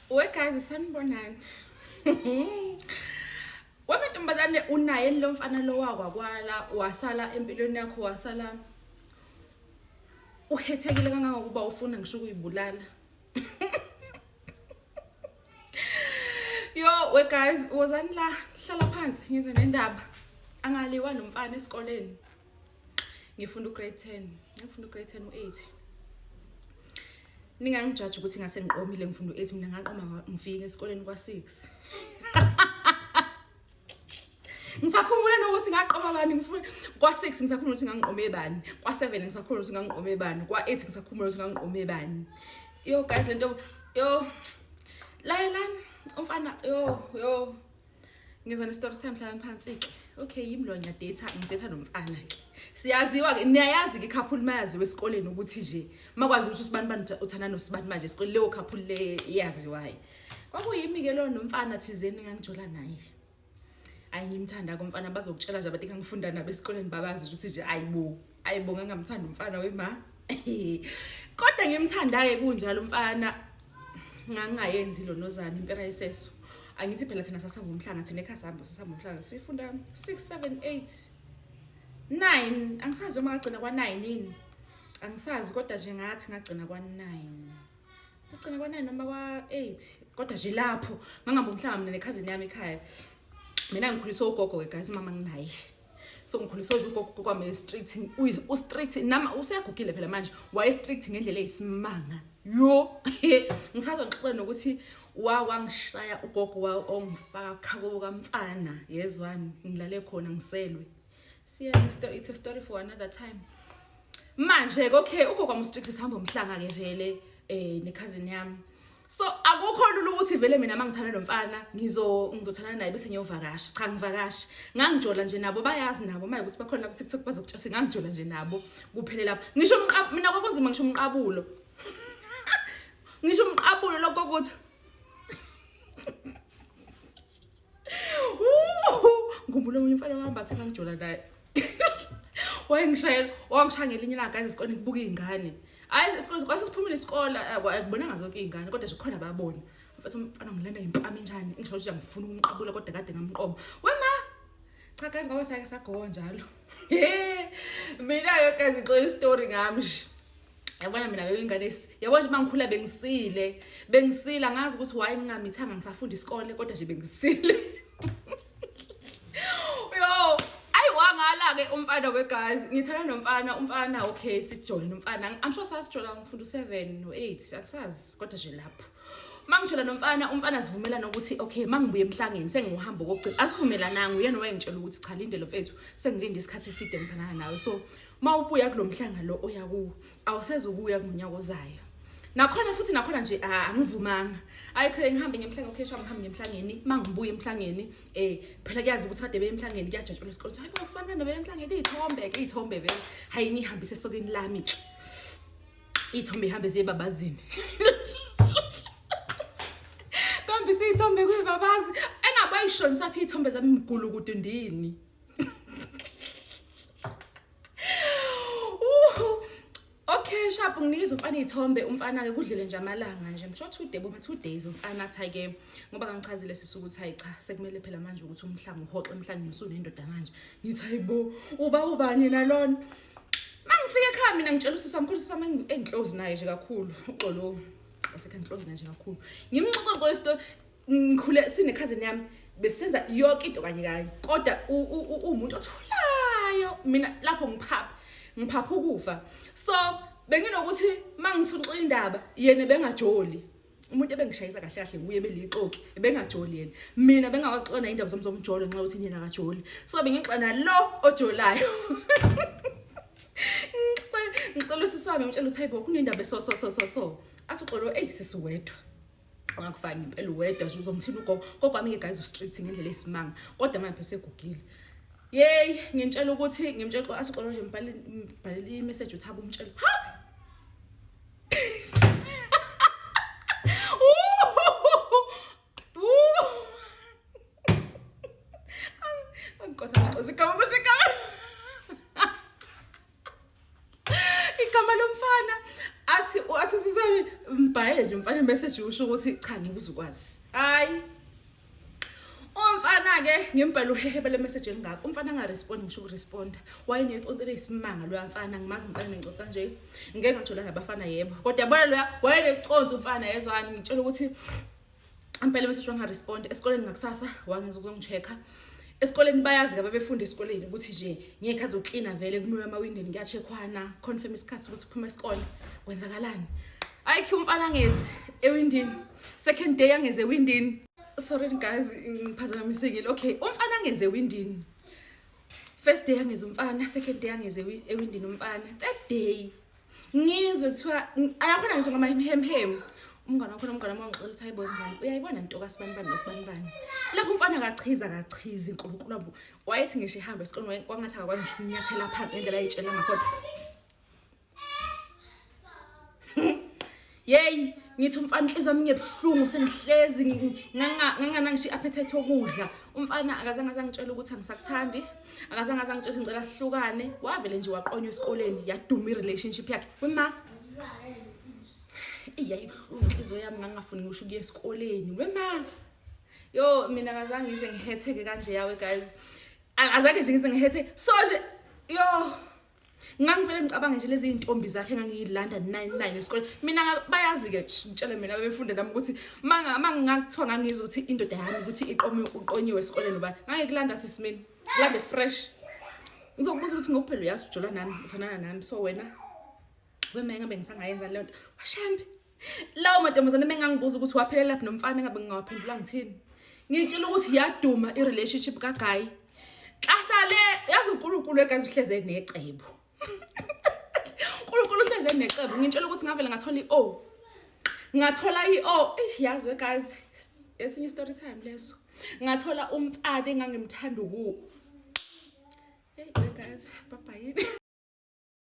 We guys sanibonani. Wamantombazane unaye lo mfana lo wakwakwala wasala empilweni yakho wasala uhethekile kangangokuba ufuna ngisho ukuyibulala. Yo we guys wozani la hlala phansi ngize nendaba. Angaliwa nomfana esikoleni. Ngifunda ugrade 10. Ngifunda ugrade 10 u8. Ningangijaji ukuthi ngase ngiqomile ngifunda u8 mina ngaqoma ngifike esikoleni kwa6. Ngisakhumbula nokuthi ngaqoma bani ngifuna kwa6 ngisakhumbula ukuthi ngangiqome bani, kwa7 ngisakhumbula ukuthi ngangiqome bani, kwa8 ngisakhumbula ukuthi ngangiqome bani. Yo guys lento yo layelani umfana yo yo Ngiza ne-story time hlalani phansi-ke. Okay, yimi lo ngiyadata, ngidata nomfana-ke. Siyaziwa-ke, niyayazi-ke ikhaphuli mayaziwa esikoleni ukuthi nje makwazi ukuthi usibani bani uthanda nosibani manje esikoleni leyo khaphuli le iyaziwayo. Kwakuyimi-ke lo nomfana thizeni engangijola naye. Ayi ngimthanda komfana bazokutshela nje abantu engangifunda nabo esikoleni babazi ukuthi nje ayibo, ayibo ngangamthanda umfana wema. Kodwa ngimthanda-ke kunjalo umfana ngangingayenzi lo nozana impela iseso angithi phela thina sasihamba umhlanga thina ekhaya sihamba sasihamba umhlanga sifunda 6 7 8 9 angisazi uma ngagcina kwa-9 yini angisazi kodwa nje ngathi ngagcina kwa-9 ngagcina kwa-9 noma kwa-8 kodwa nje lapho ngangihamba umhlanga mina nekhazini yami ekhaya mina ngikhuliswe ugogo-ke guys umama nginaye so ngikhuliswe nje ugogo kwami street u street nama useyagugile phela manje waye street ngendlela eyisimanga yo ngisazongixoxa nokuthi wa wangishaya ugogo wa ongifaka khabo kamfana yezwani ngilale khona ngiselwe siyazi story it's a story for another time manje ke okay ugogo wami strict sihamba umhlanga ke vele eh nekhazini yami so akukho lula ukuthi vele mina mangithanda lo mfana ngizo ngizothandana naye bese ngiyovakasha cha ngivakasha ngangijola nje nabo bayazi nabo maye ukuthi bakhona ku TikTok bazokutshela ngangijola nje nabo kuphele lapho ngisho umqab mina kwakunzima ngisho umqabulo ngisho umqabulo lokho ukuthi ngikhumbula omunye umfana wahamba athi ngangijola naye wayengishayela wangishaya ngelinye ilanga guys esikoleni kubuka iy'ngane hhayi isikole kwase siphumile isikole akubonanga zonke iy'ngane kodwa nje khona babona mfethu umfana ngilanda impama enjani ngisho ukuthi angifuni ukumqabula kodwa kade ngamqoma wema cha guys ngoba sake sagowa njalo mina-ke guys ngixolela isitori ngami nje yabona mina beyingane yabona nje mangikhula bengisile bengisile angazi ukuthi why ngingamithanga ngisafunda isikole kodwa nje bengisile yo ayi wangala ke umfana wegazi ngithanda nomfana umfana okay sijole nomfana i'm sure sasijola ngifunda u7 no8 akusazi kodwa nje lapho mangijola nomfana umfana sivumelana ukuthi okay mangibuye emhlangeni sengiwuhamba kokugcina asivumelananga uyena wayengitshela ukuthi cha lindelo mfethu sengilinde isikhathi eside ngithandana nawe so mawubuya kulomhlanga lo oya kuwo awusezukuya kunyaka ozayo nakhona futhi nakhona nje angivumanga ayikho ngihambe ngemhlanga okay shama ngihambe ngemhlangeni mangibuya emhlangeni eh phela kuyazi ukuthi kade beye emhlangeni kuyajatshulwa isikole hayi bo sibani beye emhlangeni izithombe ke izithombe vele hayi ngihambise esokeni lami iy'thombe ihambe ziye babazini bambise iy'thombe kuyibabazi engabayishonisaphi iy'thombe zami mgulukudu ndini Okay sharp nginikeza umfana iy'thombe umfana-ke kudlule nje amalanga nje msho two day boma two days umfana athi hhayi-ke ngoba kangichazile sisi ukuthi hayi cha sekumele phela manje ukuthi umhlanga uhoxe emhlangeni usunendoda manje ngithi hayi bo uba ubani yena lona mangifika ekhaya mina ngitshela usisi wami khulu usisi wami engiclose naye nje kakhulu uxolo wasekhaya ngiclose naye nje kakhulu ngimxoxe isitori ngikhule sinekhazini yami besenza yonke into kanye kanye kodwa umuntu othulayo mina lapho ngiphapha ngiphapha ukufa so benginokuthi mangifunxa indaba yena bengajoli umuntu ebengishayisa kahle kahle nguye belixoki ebengajoli yena mina bengakwazi xona indaba zami zomjolo nxa uthi yena akajoli so bengixana lo ojolayo ngicela usisi wami ngitshela ukuthi hayibo kunendaba so so so so so athi uxolo eyi sisi wedwa ungakufaki ngempela uwedwa nje uzomthina ugogo gogo wami ke guys ustrict ngendlela eyisimanga kodwa manje usegugile yey ngintshela ukuthi ngimtshela athi uxolo nje mbhale mbhalele i-message uthaba umtshela ha Nkosi amaxoza igama kusho igama igama lomfana athi athi usisami mbhayela Ngibhalele nje umfana message usho ukuthi cha ngeke uzukwazi. Hayi. Umfana ke ngimbhala uhehebe le message elingaka. Umfana angarespond ngisho ukuresponda. Wayeneconsi eliyisimanga loya mfana, ngimazi umfana nenconsi kanje. Ngeke ngajola nabafana yebo. Kodwa yabona loya wayeneconsi umfana yezwani ngitshela ukuthi ampela message wangarespond esikoleni ngakusasa wangeza ukuzongicheck-a. Esikoleni bayazi ke ababefunda esikoleni ukuthi nje ngekhathi zokuklina vele kumiwe amawindini kuyacheckwana confirm isikhathi ukuthi uphuma isikole kwenzakalani. Ayikho umfana angezi ewindini. Second day angeze ewindini. Sorry guys ngiphazamisekile. Okay, umfana angeze ewindini. First day angeze umfana, second day angeze ewindini umfana. Third day ngizwe kuthiwa ayakhona ngizwe ngamahemhem. Umngane wakhona umngane wami wangixolela ukuthi hayibo mngane uyayibona nto kasibanibani nosibanibani. Lapho umfana akachiza akachizi inkulunkulu wabo. Wayethi ngisho ehamba esikoleni kwangathi akakwazi ngisho ukunyathela phansi ngendlela ayitshela ngakhona. Yey, ngithi umfana inhliziyo yami ngebuhlungu sengihlezi ngangana ngisho i-appetite yokudla. Umfana akazange azangitshela ukuthi angisakuthandi, akazange azangitshela ngicela sihlukane. Wavele nje waqonywa esikoleni yaduma i-relationship yakhe. Wema iyayibuhlungu inhliziyo yami ngangingafuni ngisho ukuya esikoleni. Wema yo mina akazange ngize ngihetheke kanje yawe guys. Akazange nje ngize ngihethe. So nje yo ngangivele ngicabange nje lezi zintombi zakhe engangiyilanda 99 esikoleni. Mina bayazi ke ngitshele mina bebefunda nami ukuthi mangakuthiwa ngangizwa ukuthi indoda yami ukuthi iqome uqonyiwe esikoleni ubani ngangikulanda sisi mina lande fresh. Ngizokubuza ukuthi ngokuphela uyazi ujola nami uthandana nami so wena wema ngabe ngisangayenza leyo nto washembe. Lawo mantombazane mengangibuza ukuthi waphelela laphi nomfana ngabe ngingawaphendula ngithini. Ngitshela ukuthi yaduma i-relationship kaGuy. Hlahla le yazi uNkulunkulu egazi uhleze necebo. uNkulunkulu uhleze necebo. Ngitshela ukuthi ngavele ngathola i-O. Ngathola i-O. Yazi guys, esinye story time leso. Ngathola umfana engangimthanda uku. Hey guys, bye bye.